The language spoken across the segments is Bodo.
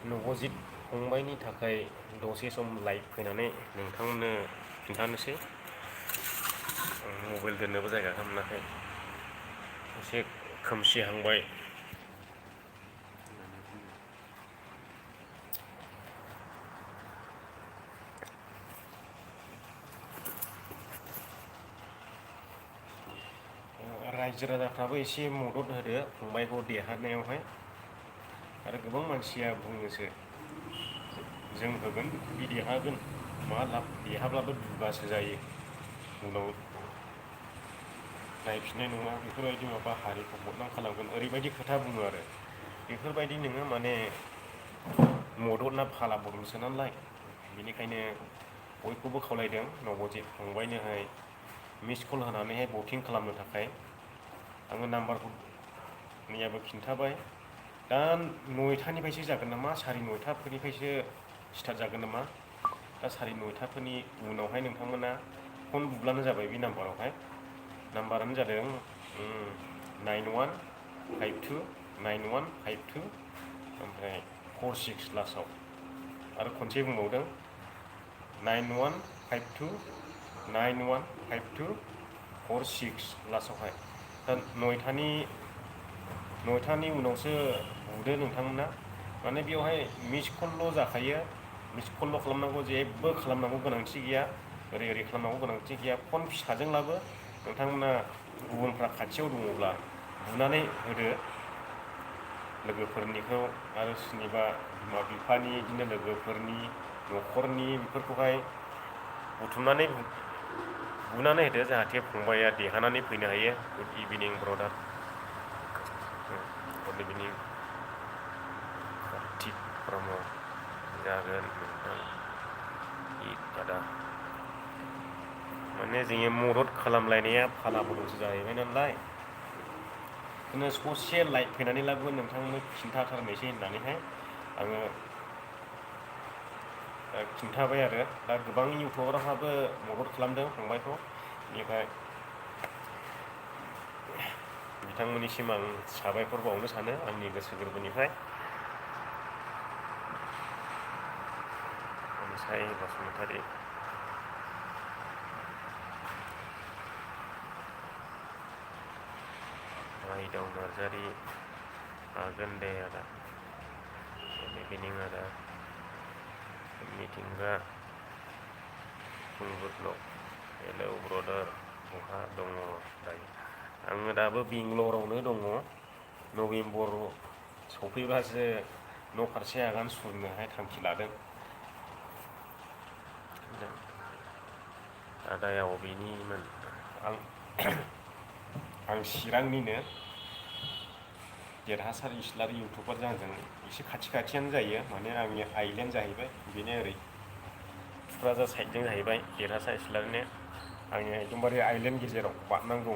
नबजित फंबायनि थाखाय दसे सम लाइभ फैनानै नोंथांमोननो खिन्थानोसै। मबाइल दोननोबो जायगा मोनाखै, एसे खोमसिहांबाय। रायजो राजाफ्राबो एसे मदद होदो फंबायखौ देरहानायावहाय। आरो गोबां मानसिया बुङोसो जों होगोन बि देरहागोन मा लाब, देरहाब्लाबो दुगासो जायो, उनाव नायफिननाय नङा, बेफोरबायदि माबा हारिखौ बदनाम खालामगोन, ओरैबायदि खोथा बुङो आरो। बेफोरबायदि नोङो माने मददना फाला बदलसो नालाय, बेनिखायनो बयखौबो खावलायदों नबजित फंबायनोहाय मिस कल होनानैहाय भटिं खालामनो थाखाय। आङो नाम्बारखौ मैयाबो खिन्थाबाय। दा 9टानिफ्रायसो जागोन नामा, 9:30फोरनिफ्रायसो स्टार्ट जागोन नामा। दा 9:30फोरनि उनावहाय नोंथांमोना फन बुब्लानो जाबाय बे नाम्बारावहाय। नाम्बारानो जादों 91529152 ओमफ्राय 46 लास्टआव। आरो खनसे बुंबावदों 9152915246 लास्टआवहाय। दा 9टानि उनावसो बुदो नोंथांमोना, माने बेवहाय मिस कलल' जाखायो। मिस कलल' खालामनांगौ, जेबो खालामनांगौ गोनांथि गैया, ओरै खालामनांगौ गोनांथि गैया। फन फिसाजोंब्लाबो नोंथांमोना गुबुनफ्रा खाथियाव दङब्ला बुनानै होदो लोगोफोरनिखौ, आरो सोरनिबा बिमा बिफानि, बिदिनो लोगोफोरनि न'खरनि, बेफोरखौहाय बुथुमनानै बुनानै होदो, जाहाथे फंबाया देरहानानै फैनो हायो। गुड इभिनिं ब्रदार, गुड इभिनिं कार्तिक ब्रह्म। जागोन नोंथां आदा, माने जोङो मदद खालामलायनाया फाला बदलसो जाहैबाय नालाय, बिदिनो ससे लाइभ फैनानैब्लाबो नोंथांनो खिन्थाथारनोसै होननानैहाय आङो खिन्थाबाय आरो। दा गोबां इउटुबारफ्राबो मदद खालामदों फंबायखौ, बेनिफ्राय बिथांमोननिसिम आं साबायखर बावनो सानो आंनि गोसो गोरबोनिफ्राय। अनसाय बसुमतारी, माइदाव नार्जारी, हागोन दे आदा, गुड इभिनिं आदा, मिथिंगा फुलबुद्ल, हेलौ ब्रदार, बहा दङ दायो? आङो दाबो बेंगलरावनो दङ। नभेम्बर सफैबासो न' फारसे आगान सुरनोहाय थांखि लादों। आदाया अबेनिमोन? आं चिरांनिनो। देरहासार इस्लारि इउटुबारजों आंजों एसे खाथि खाथियानो जायो, माने आंनि आइलेण्ड जाहैबाय, बेनो ओरै थुक्राझार साइडजों जाहैबाय देरहासार इस्लारिनो। आंनि एकदमबारे आइलेण्ड गेजेराव बारनांगौ।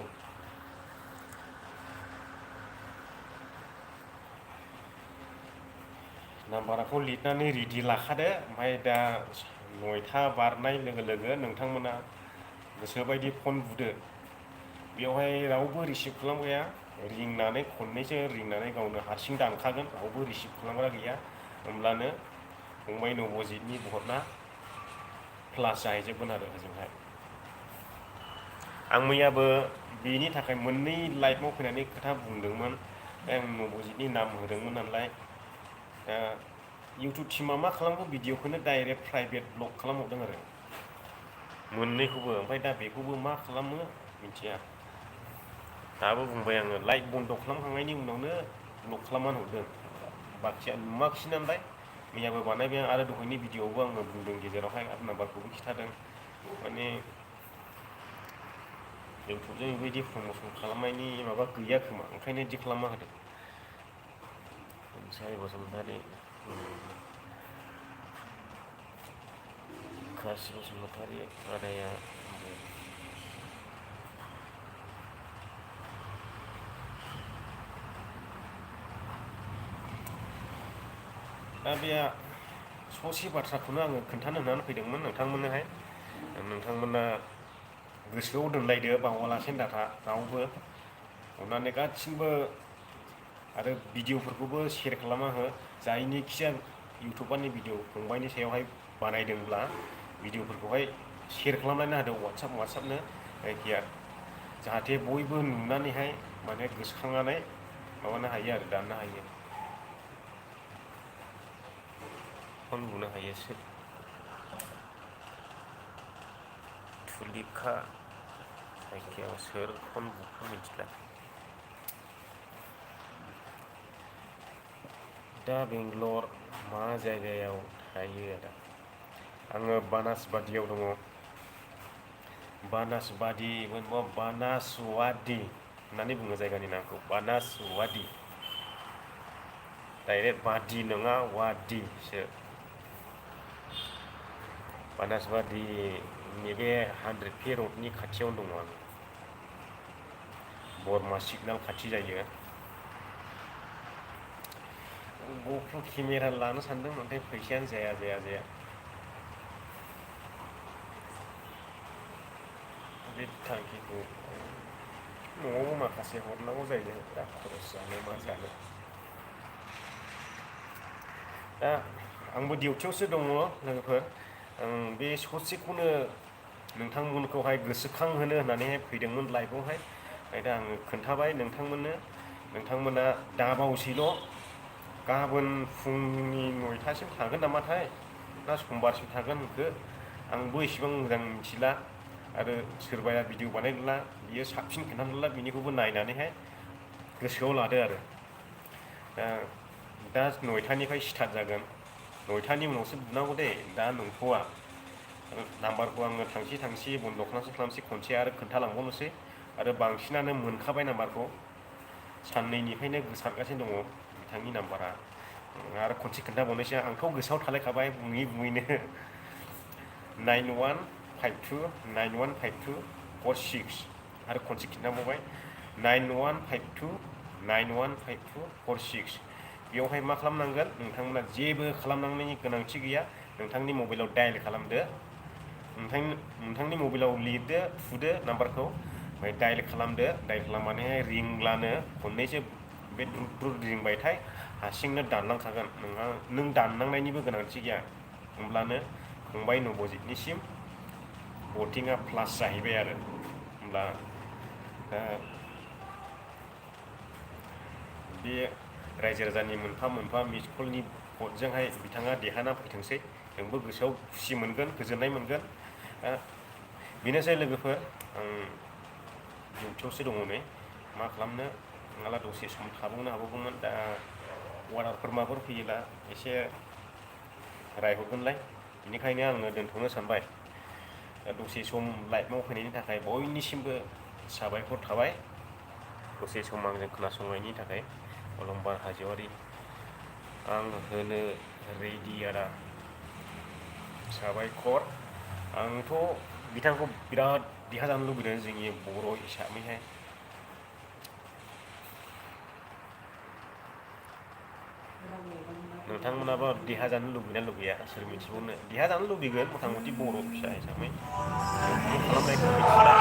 नाम्बारखौ लिरनानै रेडि लाखादो, ओमफ्राय दा 9टा बारनाय लोगो लोगो नोंथांमोना गोसोबायदि फन बुदो। बेवहाय रावबो रिसिभ खालामग्राया रिंनानै खननैसो रिंनानै गावनो हारसिं दानखागोन, रावबो रिसिभ खालामग्रा गैया। होमब्लानो फंबाय नबजितनि भटआ प्लास जाहैजोबगोन आरो ओजोंहाय। आं मैयाबो बेनि थाखाय मोननै लाइभआव फैनानै खोथा बुंदोंमोन। आं नबजितनि नाम होदोंमोन नालाय, दा इउटुब टिमा मा खालामगौ, भिडिअखौनो डाइरेक्ट प्राइभेट ब्लग खालामहरदों आरो मोननैखौबो। ओमफ्राय दा बेखौबो मा खालामो मिथिया। दाबो बुंबाय आङो, लाइभ बन्द' खालामखांनायनि उनावनो ब्लक खालामनानै हरदों। बाखिया नुवाखिसै नालाय, मैयाबो बानायबाय आरो दहायनि भिडिअआवबो आङो बुंदों गेजेरावहाय, आरो नाम्बारखौबो खिन्थादों। माने इउटुबजों बेबायदि प्रमसन खालामनायनि माबा गैया खोमा, ओंखायनो बिदि खालामना होदों। अनसाय बसुमतारी, खासि बसुमतारी, आदाया दा बे ससे बाथ्राखौनो आङो खोन्थानो होननानै फैदोंमोन नोंथांमोननोहाय। नोंथांमोना गोसोआव दोनलायदो, बावालासेनो दाथा रावबो, अननानै गासिबो। आरो भिडिअफोरखौबो शेयार खालामना हो, जायनिखिया इउटुबारनि भिडिअ फंबायनि सायावहाय बानायदोंब्ला भिडिअफोरखौहाय शेयार खालामलायनो होदो वाट्सआपनो जायखिया जाहाथे बयबो नुनानैहाय माने गोसोखांनानै माबानो हायो आरो दाननो हायो फन बुनो हायो थुलिखा जायखिया सोर फन बुखो मिथिला दा बेंगलर मा जायगायाव थायो आदा आङो बानासबादियाव दङ बानासबादि बानासवादि होननानै बुङो जायगानि नामखौ बानासवादि डाइरेक्ट बादि नङा वादिसो बानासबादि नैबे 100 फि रडनि खाथियावनो दङ आं बरमा सिगनाल खाथि जायो गप्र' केमेरा लानो सानदों नाथाय फैसायानो जाया बे थांखिखौ न'आवबो माखासे हरनांगौ जायो दा खरस जानो मा जानो दा आंबो डिउटियावसो दङ लोगोफोर आं बे ससेखौनो नोंथांमोनखौहाय गोसोखांहोनो होननानैहाय फैदोंमोन लाइभआवहाय दा आङो खोन्थाबाय नोंथांमोना दाबावसैल' गाबोन फुंनि 9टासिम थागोन नामाथाय ना समबारसिम थागोन होनखो आंबो इसेबां मोजां मिथिला आरो सोरबाया भिडिअ बानायदोंला बियो साबसिन खोन्थादोंला बिनिखौबो नायनानैहाय गोसोआव लादो आरो दा 9टानिफ्राय स्टार्ट जागोन 9टानि उनावसो बुनांगौ दे दा नंथ'वा नाम्बारखौ आङो थांसि बन्द' खालामसै खनसे आरो खोन्थालांबावनोसै आरो बांसिनानो मोनखाबाय नाम्बारखौ साननैनिफ्रायनो गोसारगासिनो दङ बिथांनि नाम्बारा आरो खनसे खोन्थाबावनोसै आंथ' गोसोआव थालायखाबाय बुङैनो 9152915246 आरो खनसे खिन्थाबावबाय 9152915246 बेयावहाय मा खालामनांगोन नोंथांमोना जेबो खालामनांनायनि गोनांथि गैया नोंथांनि मबाइलाव डायेल खालामदो नोंथांनि मबाइलाव लिरदो थुदो नाम्बारखौ ओमफ्राय डायेल खालामनानैहाय रिंब्लानो खननैसो बे द्रुद रिंबायथाय हारसिंनो दानलांखागोन नों दाननांनायनिबो गोनांथि गैया होमब्लानो फंबाय नबजितनिसिम भटिंआ प्लास जाहैबाय आरो होमब्ला बे रायजो राजानि मोनफा मिस कलनि भटजोंहाय बिथाङा देरहाना फैथोंसै जोंबो गोसोआव खुसि मोनगोन गोजोननाय मोनगोन बेनोसै लोगोफोर आं डिउटियावसो दङ नै मा खालामनो नङाब्ला दसे सम थाबावनो हाबावगौमोन दा अर्डारफोर माबाफोर फैयोब्ला एसे रायहरगोनलाय बेनिखायनो आङो दोनथ'नो सानबाय दसे सम लाइभआव फैनायनि थाखाय बयनिसिमबो साबायखर थाबाय दसे सम आंजों खोनासंनायनि थाखाय अलंबार हाज'वारि आं होनो रेडि आदा साबायखर आंथ' बिथांखौ बिराद देरहाजानो लुबैदों जोंनि बर' हिसाबैहाय नोंथांमोनाबो देरहाजानो लुबैना लुबैया सोर मिथिबावनो देरहाजानो लुबैगोन मथा मथि बर' फिसा हिसाबै खालामनायखौ मिथिला